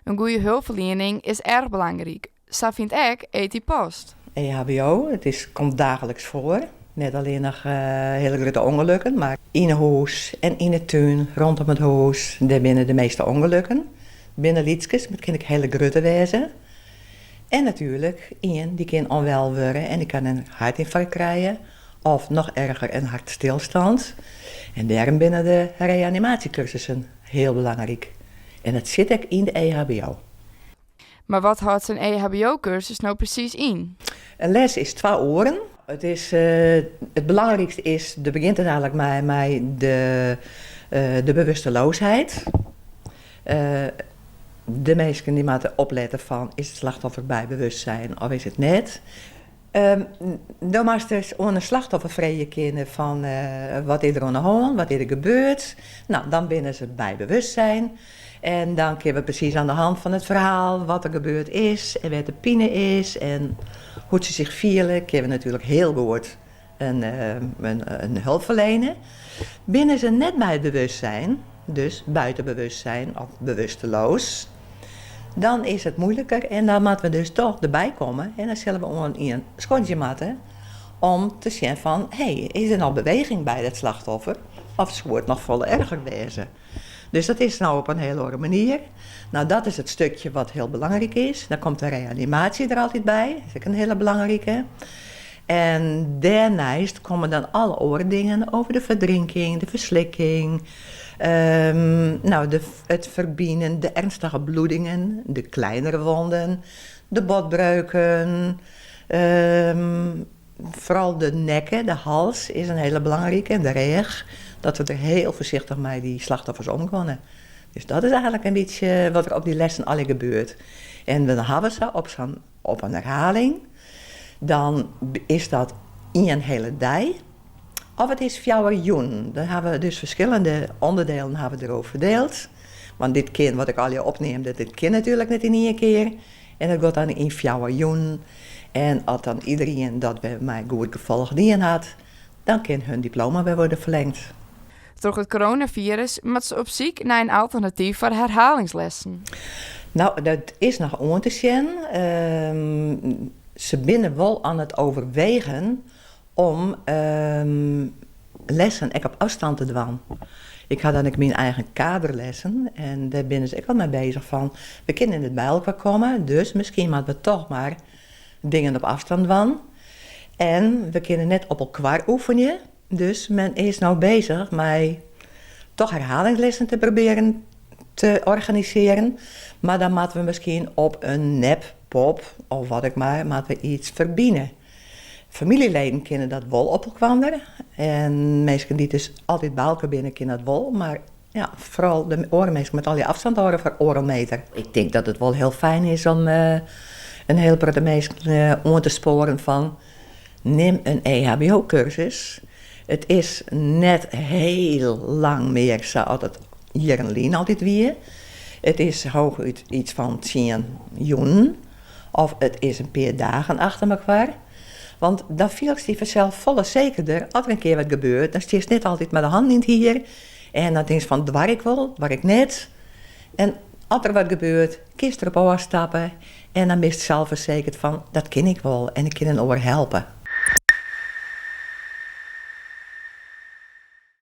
In goede hulpferliening is erch belangryk, sa fynt ek Ety Post. EHBO, it is, komt daagliks foar. Net allinnich hiele grutte ûngelokken, mar yn 'e hûs en yn 'e tún, rondom it hûs, dêr binne de measte ûngelokken. Binne lytskes, mar it kin ek hiele grutte wêze. En natuerlik ien dy kin ûnwel wurde en dy kan in hertynfarkt krije of noch erger in hartstilstand. En dêrom binne de reanimaasjekursussen hiel belangryk. En dat sit ek yn de EHBO. Mar wat hâldt sa'n EHBO-kursus no presys yn? In les is twa oeren. It, is, it belangrykste is, der begjint it eigentlik mei, mei de, de bewusteloosheid. De minsken dy moatte oplette fan is it slachtoffer by bewustzijn of is it net. Do moatst dus oan in slachtoffer freegje kinne fan wat is der oan de hân, wat is der gebeurd. No, dan binne se by bewustzijn. En dan kinne we presys oan de hand fan it ferhaal wat der gebeurd is en wêr't de pine is en hoe't se sich fiele, kinne we natuerlik hiel goed in, in help ferliene. Binne se net by it bewustzijn, dus buiten bewustzijn of bewusteloos, dan is it muoiliker en dan moatte we dus toch derby komme en dan sille we oan ien skodzje moatte om te sjen fan hé, is der noch beweging by dat slachtoffer of soe it noch folle erger wêze? Dus dat is no op in hiel oare manier. No, dat is it stikje wat hiel belangryk is. Dan komt de reanimaasje der altyd by, dat is ek in hiele belangrike. En dêrneist komme dan alle oare dingen over de ferdrinking, de ferslikking, no, de, it ferbinen, de ernstige bloedingen, de kleinere wonden, de botbreuken, foaral de nekke, de hals is in hiele belangrike en de rêch, dat we der hiel foarsichtich mei dy slachtoffers omgeane. Dus dat is eigentlik in bytsje wat der op dy lessen allegear gebeurt. En dan hawwe se op sa'n op in herhaling, dan is dat ien hiele dei of it is fjouwer jûnen. Dan hawwe we dus ferskillende ûnderdielen hawwe we deroer ferdield. Want dit kin, wat ik allegear opneamde, dit kin natuerlik net yn ien kear. En dat giet dan yn fjouwer jûnen. En as dan iderien dat wer mei goed gefolch dien hat, dan kin hun diploma wer wurde ferlingd. Troch it coronafirus moat se op syk nei in alternatyf foar herhalingslessen. No, dat is noch oan te sjen. Se binne wol oan it overwegen om lessen ek op ôfstân te dwaan. Ik ha dan ek myn eigen kaderlessen en dêr binne se ek al mei beuzich fan we kinne net by elkoar komme, dus miskien moatte we toch mar dingen op ôfstân dwaan. En we kinne net op elkoar oefenje, dus men is no beuzich mei toch herhalingslessen te probearjen te organisearjen. Mar dan moatte we miskien op in nep-pop of wat ek mar, moatte we iets ferbine. Famyljeleden kinne dat wol op elkoar en minsken dy't dus altyd by elkoar binne kinne dat wol, mar ja, foaral de oare minsken moatte allegear ôfstân hâlde foar oardel meter. Ik tink dat it wol hiel fijn is om in hiel protte minsken oan te spoaren fan nim in EHBO-kursus. It is net hiel lang mear sa as it jierren lyn altyd wie. It is hoochút iets fan tsien jûnen of it is in pear dagen achter mekoar. Want dan fielst dy fansels folle sekerder as der in kear wat gebeurt. Dan stiest net altyd mei de hannen yn it hier en dan tinkst fan doar ik wol, doar ik net. En as der wat gebeurt, kinst derop ôfstappe en dan bist selsfersekerd fan dat kin ik wol en ik kin in oar helpe.